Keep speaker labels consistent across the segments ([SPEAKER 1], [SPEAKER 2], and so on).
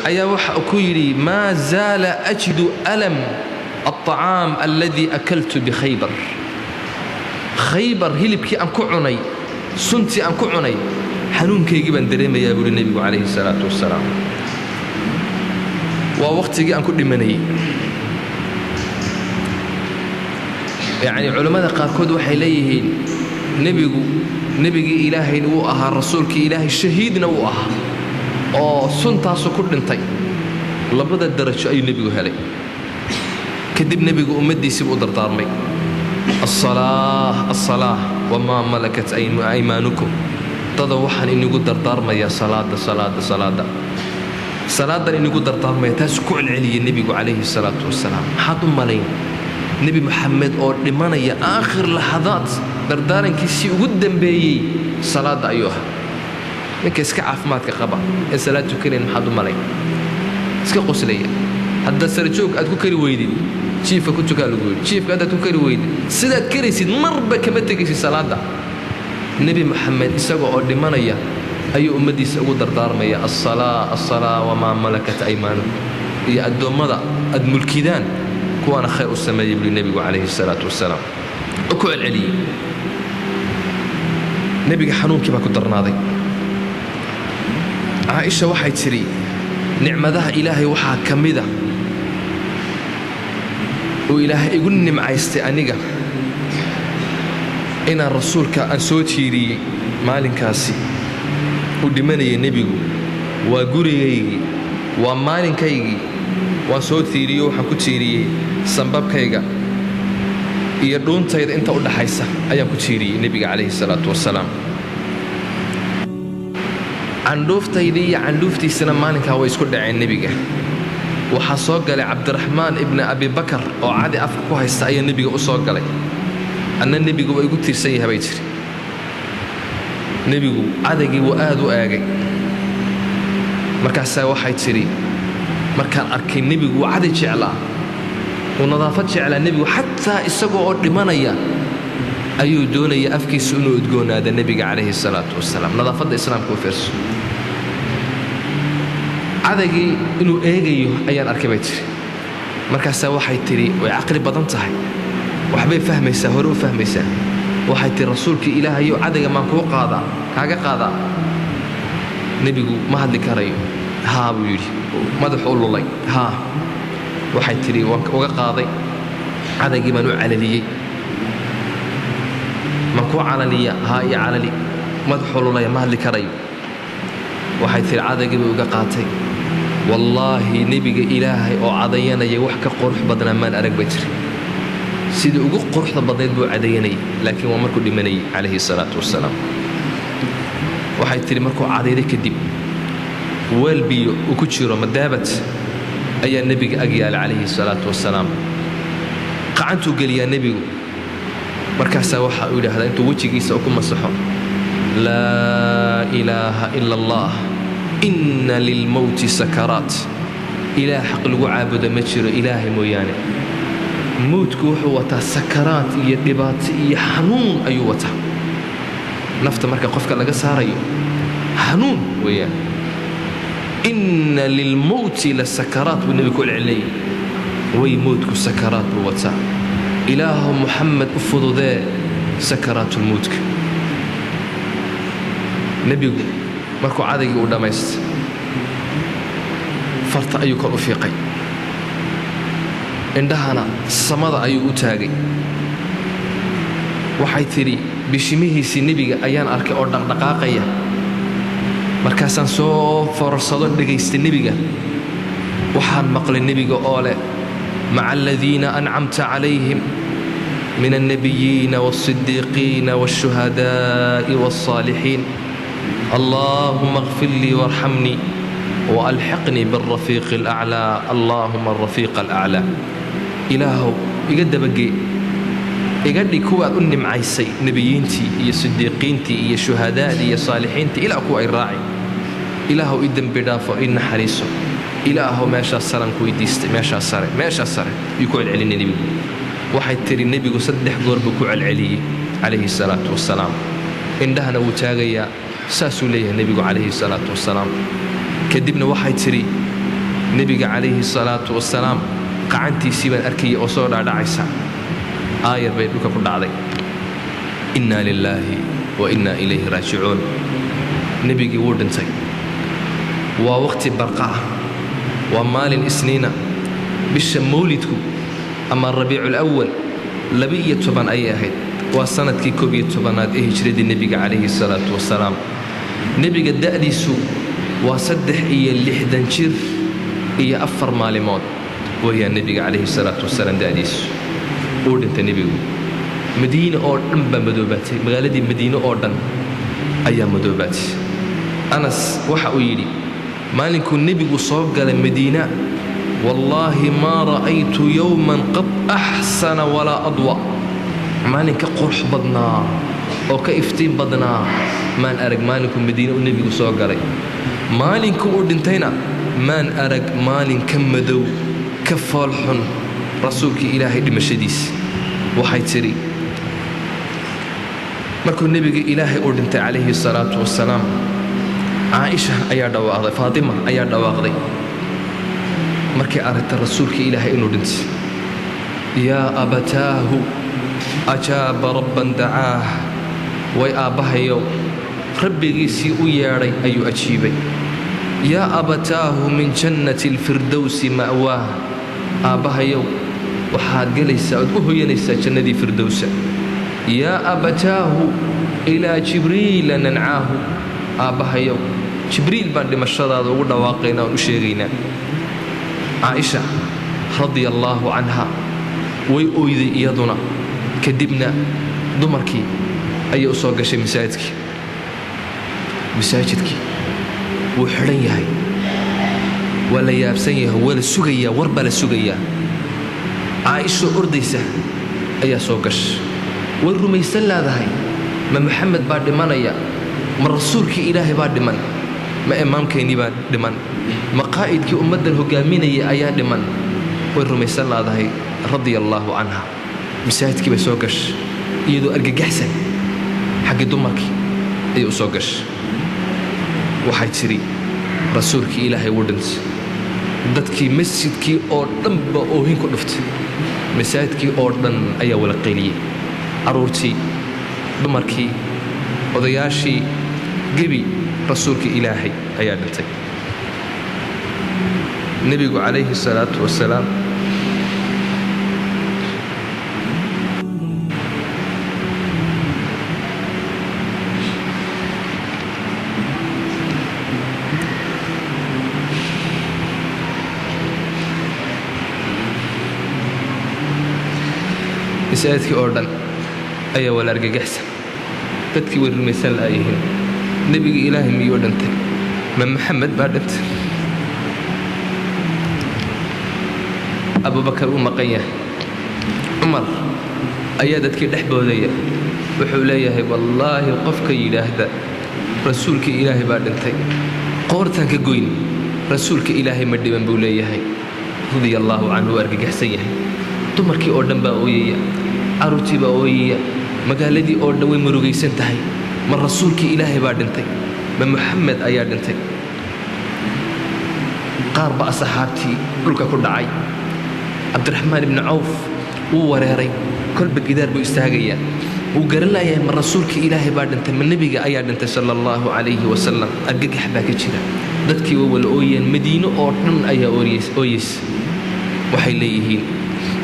[SPEAKER 1] Ayaa waxa ku yidhi: "Maa zaala ajidu alam alطacaam alladii akaltu bikhaybar." Khaybar hilibkii aan ku cunay, suntii aan ku cunay, xanuunkaygii baan dareemayaa, buuhi nebigu calayhi salaatu wasalaam. Waa wakhtigii aan ku dhimanayay. Yacnii, culammada qaarkood waxay leeyihiin nebigu nebigii Ilaahayna wuu ahaa, rasuulkii Ilaahay, shahiidna wuu ahaa oo suntaasu ku dhintay. Labada darajo ayuu nebigu helay. Kadib nebigu ummaddiisiibuu u dardaarmay: "Asalaah, asalaah, wamaa malakat aymaanukum." Dada, waxaan inigu dardaarmayaa salaada, salaada, salaada, salaadan inigu dardaarmaya. Taasuu ku celceliyey nebigu calayhi salaatu wasalaam. Maxaad u malayn Nebi Moxamed oo dhimanaya, aakhir laxadaad, dardaarankiisii ugu dambeeyey salaadda ayuu ahaa? Ninka iska caafimaadka qaba ee salaad tukanayn, maxaad u malayn? Iska qoslaya. Haddaad sarajoog aad ku kari weydid, jiifka ku tukaa lagu yidhi. Jiifka haddaad ku kari weydid, sidaad karaysid marba kama tegaysid salaadda. Nebi Moxamed isaga oo dhimanaya ayuu ummaddiisa ugu dardaarmaya: "Assalaa, assalaa, wamaa malakat aymaanukum." Iyo addoommada aad mulkidaan kuwaana khayr u sameeyey, buui nebigu calayhi salaatu wasalaam oo ku celceliyey. Nebiga xanuunkii baa ku darnaaday. Caaisha waxay tidhi: "Nicmadaha Ilaahay waxaa ka mida uu Ilaahay igu nimcaystay aniga inaan rasuulka aan soo tiiriyey maalinkaasi uu dhimanayay nebigu. Waa gurigaygii, waa maalinkaygii, waan soo tiiriyo. Waxaan ku tiiriyey sambabkayga iyo dhuuntayda inta u dhaxaysa ayaan ku tiiriyey nebiga calayhi salaatu wasalaam. Candhuuftaydii iyo candhuuftiisana maalinkaa way isku dhaceen." Nebiga waxaa soo galay Cabdiraxmaan ibni Abibakar oo cadi afka ku haysta ayaa nebiga u soo galay. "Anna nebigu waa igu tiirsan yahay," bay tiri. "Nebigu cadaygii wuu aad u eegay. Markaasaa waxay tidhi, markaan arkay nebigu wuu caday jeclaa, wuu nadaafad jeclaa nebigu. Xataa isagoo oo dhimanaya ayuu doonaya afkiisu inuu udgoonaada nebiga calayhi salaatu wasalaam." Nadaafadda Islaamka u fiirso. "Cadaygii inuu eegayo ayaan arkay," bay tidhi. Markaasaa waxay tidhi, way caqli badan tahay, waxbay fahmaysaa, hore u fahmaysaa. Waxay tihi: "Rasuulkii Ilaahayow, cadayga maan kuu qaadaa, kaaga qaadaa?" Nebigu ma hadli karayo. "Haa," buu yidhi, madaxu u lulay, "haa." Waxay tidhi: "Waan uga qaaday cadaygii, baan u calaliyey. 'Maan kuu calaliya?' 'Haa, iyo calali.' Madaxuu lulaya, ma hadli karayo." Waxay tidhi: "Cadaygii bay uga qaatay. Wallaahi, nebiga Ilaahay oo cadayanaya wax ka qurux badnaa maan arag," bay tiri. Sidii ugu quruxda badnayd buu cadayanayay, laakiin waa markuu dhimanayay calayhi salaatu wasalaam. Waxay tidhi: "Markuu cadayday kadib, weel biyo uu ku jiro madaabat ayaa nebiga ag yaala calayhi salaatu wasalaam. Qacantuu geliyaa nebigu. Markaasaa waxa uu yidhaahdaa intuu wejigiisa ku masaxo: 'Laa ilaaha ila Allah, inna lilmowti sakaraat.' Ilaah xaq lagu caabudo ma jiro Ilaahay mooyaane. Mowdku wuxuu wataa sakaraat iyo dhibaato iyo xanuun ayuu wataa. Nafta marka qofka laga saarayo xanuun weeyaan. Inna lilmowti la sakaraat,' buu nebigu ku celcelinayay. Way mowdku sakaraat buu wataa. Ilaahu Muxamed u fududee sakaraatulmowdka." Nebigu markuu cadaygii u dhammaystay, farta ayuu kor u fiiqay, indhahana samada ayuu u taagay. Waxay tidhi: "Bishimihiisii nebiga ayaan arkay oo dhaqdhaqaaqaya. Markaasaan soo fororsado, dhegaystay nebiga. Waxaan maqlay nebiga oo leh: 'Maca aladiina ancamta calayhim min alnabiyiina walsidiiqiina walshuhadaa'i walsaalixiin. Allaahuma اغfir lii warxamnii waalxiqnii biاlrafiiqi alaclaa. Allaahuma alrafiiqa alaclaa.' Ilaahow, iga dabagee, iga dhig kuwaad u nimcaysay, nebiyiintii iyo sidiiqiintii iyo shuhadaadii iyo saalixiintii, ilaa kuwa ay raaci. Ilaahow, i dembi dhaafo, i naxariiso. Ilaahow, meeshaas saraan ku weydiistay, meeshaas sare, meeshaas sare,' ayuu ku celcelinay nebigu." Waxay tidhi: "Nebigu 3 goor buu ku celceliyey calayhi salaatu wasalaam. Indhahana wuu taagayaa, saasuu leeyahay nebigu calayhi salaatu wasalaam." Kadibna waxay tidhi Nebiga calayhi salaatu wasalaam qacantiisii baan arkayay oo soo dhaadhacaysa, aayar bay dhulka ku dhacday. Inna lilaahi wa inna ilayhi raajicuun. Nebigii wuu dhintay. Waa waqti barqa ah, waa maalin isniina, bisha mawlidku ama rabiicul awal 12 ayay ahayd. Waa sanadkii 11aad ee hijradii nebiga calayhi salaatu wasalaam. Nebiga da'diisu waa 63 jir iyo 4 maalimood weeyaan nebiga calayhi salaatu wasalaam da'diisu. Uu dhintay nebigu. Madiine oo dhan baa madoobaatay, magaaladii Madiine oo dhan ayaa madoobaatay. Anas waxa uu yidhi maalinkuu nebigu soo galay Madiina, wallaahi maa ra'aytu yowman qad axsana walaa adwa, maalin ka qurux badnaa oo ka iftiin badnaa maan arag maalinkuu Madiine uu nebigu soo galay. Maalinkuu uu dhintayna maan arag maalin ka madow ka foolxun rasuulkii Ilaahay dhimashadiisa. Waxay tidhi markuu nebiga Ilaahay uu dhintay calayhi salaatu wasalaam, Caaisha ayaa dhawaaqday, Faatima ayaa dhawaaqday markay aragtay rasuulkii Ilaahay inuu dhintay. Yaa abataahu ajaaba rabban dacaah, way aabbahayow rabbigiisii u yeedhay ayuu ajiibay. Yaa abataahu min jannati alfirdowsi ma'waah, aabbahayow waxaad gelaysaa ood u hoyanaysaa jannadii firdowsa. Yaa abataahu ilaa jibriila nancaahu, aabbahayow Jibriil baan dhimashadaada ugu dhawaaqaynaa oon u sheegaynaa. Caaisha radia allaahu canha way oyday iyaduna. Kadibna dumarkii ayay u soo gashay masaajidkii. Masaajidkii wuu xidhan yahay, waa la yaabsan yahay, waa la sugayaa, war baa la sugayaa. Caaishoo ordaysa ayaa soo gashay. Way rumaysan leedahay, ma Maxamed baa dhimanaya? Ma rasuulkii Ilaahay baa dhiman? Ma imaamkeennii baa dhiman? Ma qaa'idkii ummaddan hogaaminaya ayaa dhiman? Way rumaysan leedahay radia allaahu canha. Masaajidkii bay soo gashay iyadoo argagaxsan, xaggii dumarkii ayay u soo gashay. Waxay tidhi rasuulkii Ilaahay wuu dhintay. Dadkii masjidkii oo dhan baa oohin ku dhuftay, masaajidkii oo dhan ayaa wala qayliyey, carruurtii, dumarkii, odayaashii, gebi rasuulkii Ilaahay ayaa dhintay. Nebigu calayhi salaatu wasalaam masaajidkii oo dhan ayaa wala argagaxsan, dadkii way rumaysan la'yihiin. Nebigii Ilaahay miyuu dhintay? Ma Maxamed baa dhintay? Abubakar uu maqan yahay. Cumar ayaa dadkii dhex boodaya, wuxuu leeyahay wallaahi qofka yidhaahda rasuulkii Ilaahay baa dhintay qoortaan ka goyn, rasuulka Ilaahay ma dhiban buu leeyahay radia allaahu canhu. Uu argagaxsan yahay. Dumarkii oo dhan baa ooyaya, carruurtii baa ooyaya, magaaladii oo dhan way murugaysan tahay. Ma rasuulkii Ilaahay baa dhintay? Ma Muxamed ayaa dhintay? Qaar baa asxaabtii dhulka ku dhacay. Cabdiraxmaan ibni Cawf wuu wareeray, kolba gidaar buu istaagayaa, wuu garan laayahay ma rasuulkii Ilaahay baa dhintay, ma nebiga ayaa dhintay sala allahu calayhi wasalam. Argagax baa ka jira, dadkii way wala ooyeen, Madiino oo dhan ayaa ooyeysa. Waxay leeyihiin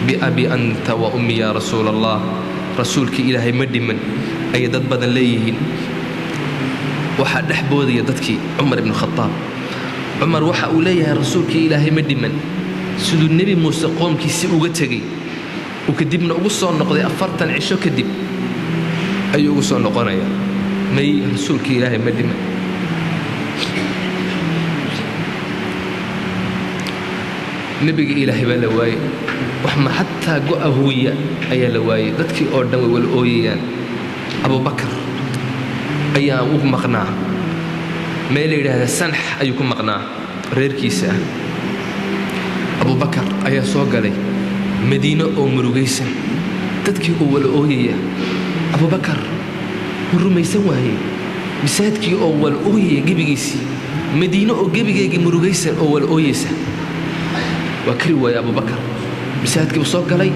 [SPEAKER 1] biabi anta wa ummi yaa rasuul allah, rasuulkii Ilaahay ma dhiman ayay dad badan leeyihiin. Waxaa dhex boodaya dadkii Cumar ibnu Khataab. Cumar waxa uu leeyahay rasuulkii Ilaahay ma dhiman. Siduu Nebi Muuse qoomkiisi uga tegey uu kadibna ugu soo noqday 40 cisho kadib ayuu ugu soo noqonaya. May, rasuulkii Ilaahay ma dhiman. Nebiga Ilaahay baa la waayey, wax ma xataa go'a huwiya ayaa la waayey. Dadkii oo dhan way wala ooyayaan. Abubakar ayaa u maqnaa meel la yidhaahda Sanx ayuu ku maqnaa reerkiisa ah. Abubakar ayaa soo galay Madiine oo murugaysan, dadkii oo wala ooyaya. Abubakar wuu rumaysan waayey, masaajidkii oo wala ooyaya gebigiisii, Madiine oo gebigeygii murugaysan oo wala ooyaysa. Waa kari waayey Abubakar. Masaajidkii buu soo galay.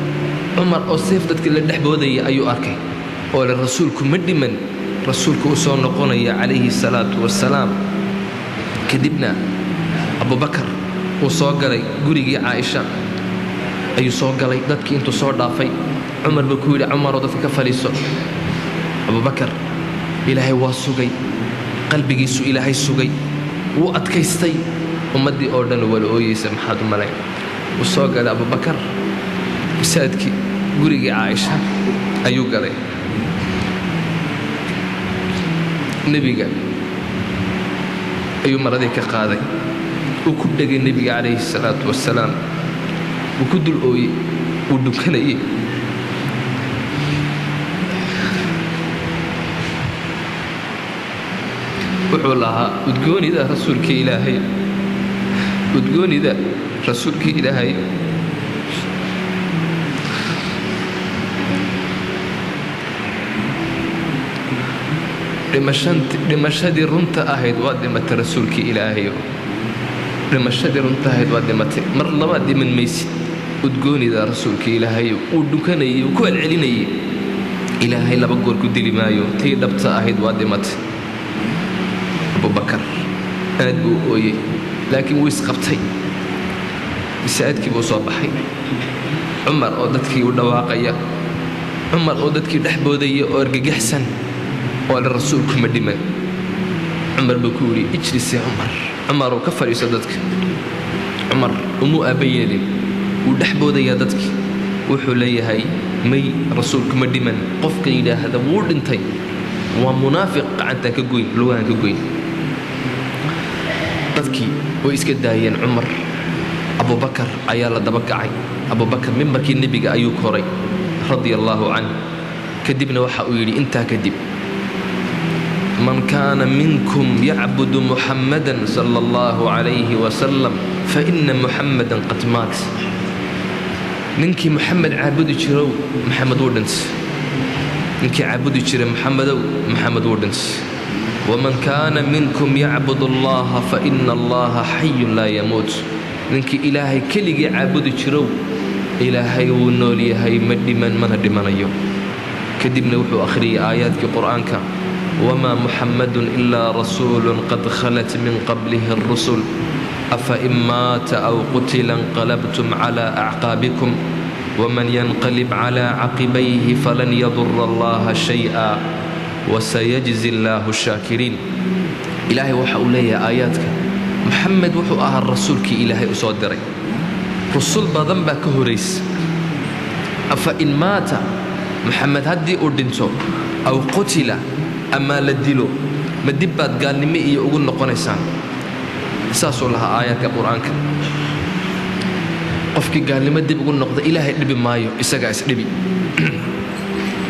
[SPEAKER 1] Cumar oo seef dadkii la dhex boodaya ayuu arkay, oo le rasuulku ma dhiman, rasuulku u soo noqonaya calayhi salaatu wasalaam. Kadibna Abubakar wuu soo galay, gurigii Caaisha ayuu soo galay. Dadkii intuu soo dhaafay, Cumar buu ku yidhi, "Cumaroo, dadka ka fadhiiso." Abubakar Ilaahay waa sugay, qalbigiisu Ilaahay sugay, wuu adkaystay. Ummaddii oo dhan wala ooyeysa, maxaad u malayn? Wuu soo galay Abubakar masaajidkii, gurigii Caaisha ayuu galay. Nebiga ayuu maradii ka qaaday, uu ku dhegay nebiga calayhi salaatu wasalaam, wuu ku dul ooyey, wuu dhunkanayey. Wuxuu lahaa, "Udgoonida rasuulkii Ilaahay, udgoonida rasuulkii Ilaahay." Dhimashadii runta ahayd waa dhimatay, rasuulkii Ilaahayo, dhimashadii runta ahayd waa dhimatay, mar labaad dhiman maysid. Udgoonida rasuulkii Ilaahayo. Wuu dhunkanayey, wuu ku celcelinayey, "Ilaahay laba goor ku dili maayo, tii dhabta ahayd waa dhimatay." Abubakar aad buu u ooyey, laakiin wuu isqabtay. Masaajidkii buu soo baxay. Cumar oo dadkii u dhawaaqaya, Cumar oo dadkii dhex boodaya oo argagaxsan oo le rasuulku ma dhiman. Cumar buu ku yidhi, "Ijlis ya Cumar, Cumaruu, ka fadhiiso dadka." Cumar umuu aabba yeelin, wuu dhex boodayaa dadkii, wuxuu leeyahay, "May, rasuulku ma dhiman. Qofka yidhaahda wuu dhintay waa munaafiq, gacantaan ka goyn, lugahan ka goyn." Dadkii way iska daayeen Cumar. Abubakar ayaa la daba kacay. Abubakar mimbarkii nebiga ayuu koray radia allaahu canh. Kadibna waxa uu yidhi intaa kadib, "Man kaana minkum yacbudu Muxammadan sala allahu calayhi wasalam fa ina Muxammadan qad maat. Ninkii Muxamed caabudi jirow, Maxamed wuu dhintay. Ninkii caabudi jiray Muxamedow, Maxamed wuu dhintay. Waman kaana minkum yacbud allaha fa ina allaha xayun laa yamuut. Ninkii Ilaahay keligii caabudi jirow, Ilaahay wuu nool yahay, ma dhiman mana dhimanayo." Kadibna wuxuu akhriyey aayaadkii Qur'aanka, "Wamaa Muxammadun ilaa rasuulun qad khalat min qablihi arusul afa in maata aw qutila inqalabtum cala acqaabikum waman yanqalib cala caqibayhi falan yadura allaha shay'a wasayajzi allaahu shaakiriin." Ilaahay waxa uu leeyahay aayaadka, Muxamed wuxuu ahaa rasuulkii Ilaahay u soo diray, rusul badan baa ka horaysa. Afa in maata, Muxamed haddii uu dhinto, aw qutila, amaa la dilo, ma dib baad gaalnimo iyo ugu noqonaysaan? Saasuu lahaa aayaadka Qur-aanka. Qofkii gaalnimo dib ugu noqda, Ilaahay dhibi maayo, isagaa isdhibi.